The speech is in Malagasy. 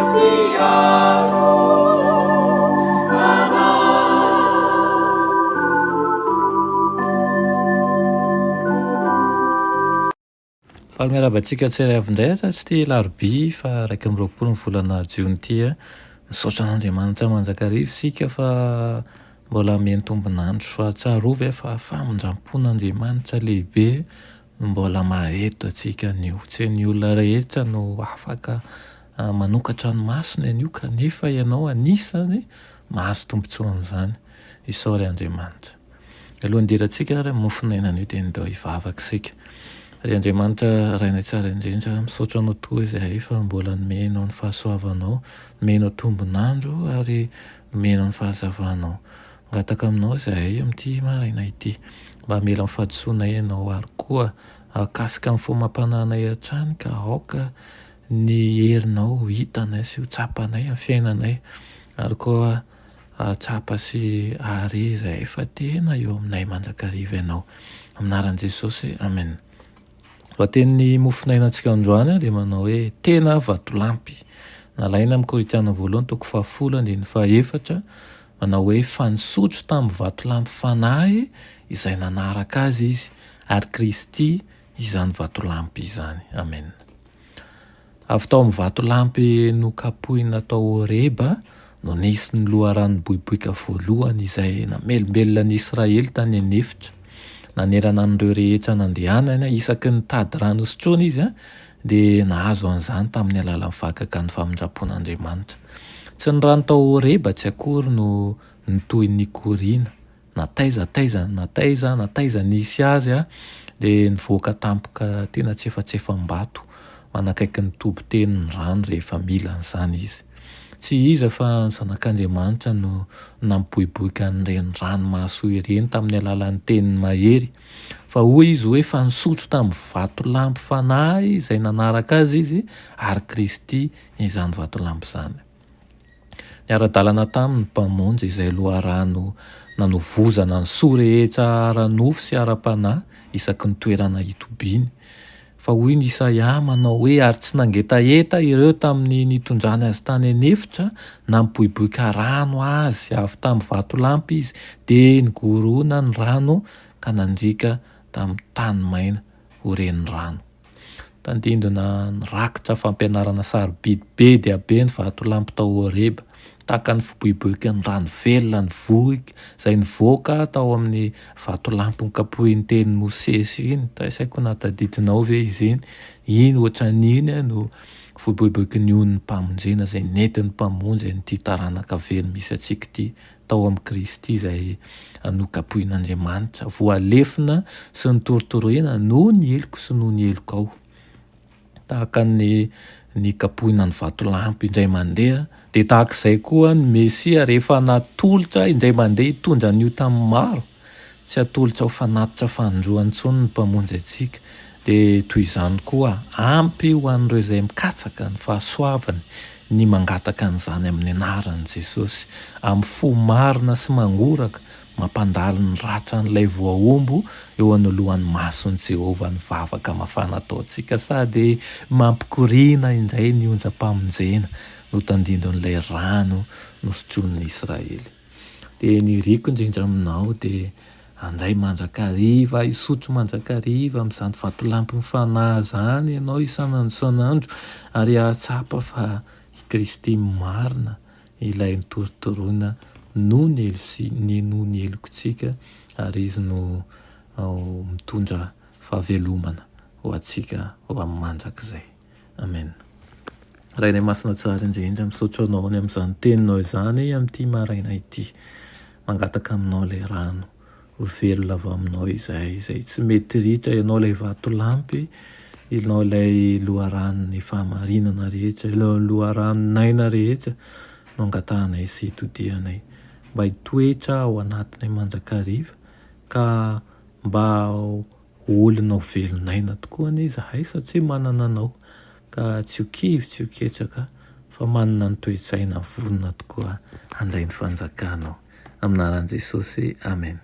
Mpiaro anay. Faly miarahaba antsika tsirairay avy indray aza ity alarobia faha 21 ny volana jiona ity. Misaotra an'Andriamanitra mandrakariva isika fa mbola omeny tombon'andro. Fa tsarovy fa famindram-pon'Andriamanitra lehibe no mbola maha-eto antsika anio. Tsy ny olona rehetra no afaka manokatra ny masony anio kanefa ianao anisany mahazo tombontsoa amin'izany. Isaory Andriamanitra. Alohan'ny hidirantsika ary amin'ny mofon'aina anio dia ndao hivavaka isika. Ry Andriamanitra Rainay tsara indrindra, misaotra Anao tokoa izahay fa mbola nomenao ny fahasoavanao, nomenao tombon'andro ary nomenao ny fahazavanao. Mangataka aminao izahay amin'ity maraina ity mba hamela ny fahadisoanay Ianao ary koa hahakasika ny fo amam-panahinay hatrany ka aoka ny herinao ho hitanay sy ho tsapanay amin'ny fiainanay ary koa Hahatsapa sy hahare izahay fa tena eo aminay mandrakariva Ianao. Amin'ny anaran'i Jesosy, Amen. Lohatenin'ny mofonainantsika androany dia manao hoe tena vatolampy. Nalaina amin'ny Korintiana voalohany toko fahafolo andininy fahaefatra manao hoe fa nisotro tamin'ny vatolampy fanahy izay nanaraka azy izy ary Kristy izany vatolampy izany. Amen. Avy tao amin'ny vatolampy nokapohina tao Horeba no nisy ny loharano niboiboika voalohany izay namelombelona ny Israely tany an'efitra. Nanerana an'ireo rehetra nandehanany, isaky ny nitady rano hosotroina izy, dia nahazo an'izany tamin'ny alalan'ny fahagagan'ny famindram-pon'Andriamanitra. Tsy ny rano tao Horeba tsy akory no nitohy nikoriana. Na taiza taiza na taiza na taiza nisy azy dia nivoaka tampoka teny antsefatsefam-bato manakaiky ny toby teny ny rano rehefa mila an'izany izy. Tsy iza fa ny Zanak'Andriamanitra no nampiboiboika an'ireny rano mahasoa ireny tamin'ny alalan'ny teniny mahery. Fa hoy izy hoe fa nisotro tamin'ny vatolampy fanahy izay nanaraka azy izy ary Kristy izany vatolampy izany. Niara-dalana taminy ny Mpamonjy izay loharano nanovozana ny soa rehetra ara-nofo sy ara-panahy isaky ny toerana itobiany. Fa hoy ny Isaia manao hoe, Ary tsy nangetaheta ireo tamin'ny nitondrany azy tany an'efitra, nampiboiboika rano azy avy tamin'ny vatolampy izy, dia nigorona ny rano ka nandriaka tamin'ny tany maina ho renirano. Tandindona nirakitra fampianarana sarobidy be dia be ny vatolampy tao Horeba, tahaka ny fiboiboiky ny rano velona nivohika izay nivoaka tao amin'ny vatolampy nokapohin'ny tenin'i Mosesy iny. Taisaiko nahatadidinao ve izy iny? Iny ohatran'iny no fiboiboiky ny onin'ny mpamonjena izay nentin'ny Mpamonjy an'ity taranaka very misy antsika ity tao amin'i Kristy izay nokapohin'Andriamanitra, voalefona sy notorotoroina noho ny heloko sy noho ny helokao. Tahaka ny nikapohina ny vatolampy indray mandeha, dia tahaka izay koa ny Mesia rehefa natolotra indray mandeha hitondra ny ota amin'ny maro, tsy atolotra ho fanatitra fanindroany intsony ny Mpamonjy antsika. Dia toy izany koa, ampy ho an'ireo izay mikatsaka ny fahasoavany ny mangataka an'izany amin'ny anaran'i Jesosy, amin'ny fo marina sy mangoraka, mampandalo ny ratran'ilay voahombo eo anoloan'ny mason'i Jehovah ny vavaka mafana ataontsika, sady mampikoriana indray ny onjam-pamonjena notandindon'ilay rano nosotroin'ny Israely. Dia ny iriko indrindra aminao dia handray mandrakariva, hisotro mandrakariva amin'izany vatolampin'ny fanahy izany ianao isan'andro isan'andro ary hahatsapa fa i Kristy marina ilay notorotoroina noho ny ny noho ny helokontsika ary Izy no mitondra fahavelomana ho antsika ho amin'ny mandrakizay. Amen. Rainay Masina Tsara indrindra, misaotra Anao ny amin'izany Teninao izany amin'ity maraina ity. Mangataka Aminao ilay rano ho velona avy Aminao izahay, izay tsy mety ritra, Ianao ilay vatolampy, Ianao ilay loharanon'ny fahamarinana rehetra, Ianao loharanon'aina rehetra no angatahanay sy itodihanay mba hitoetra ao anatinay mandrakariva ka mba Ho olona ho velon'aina tokoa anie izahay satria manana anao ka tsy ho kivy tsy ho ketraka fa manana ny toe-tsaina vonona tokoa handray ny fanjakanao. Amin'ny anaran'i Jesosy, Amena.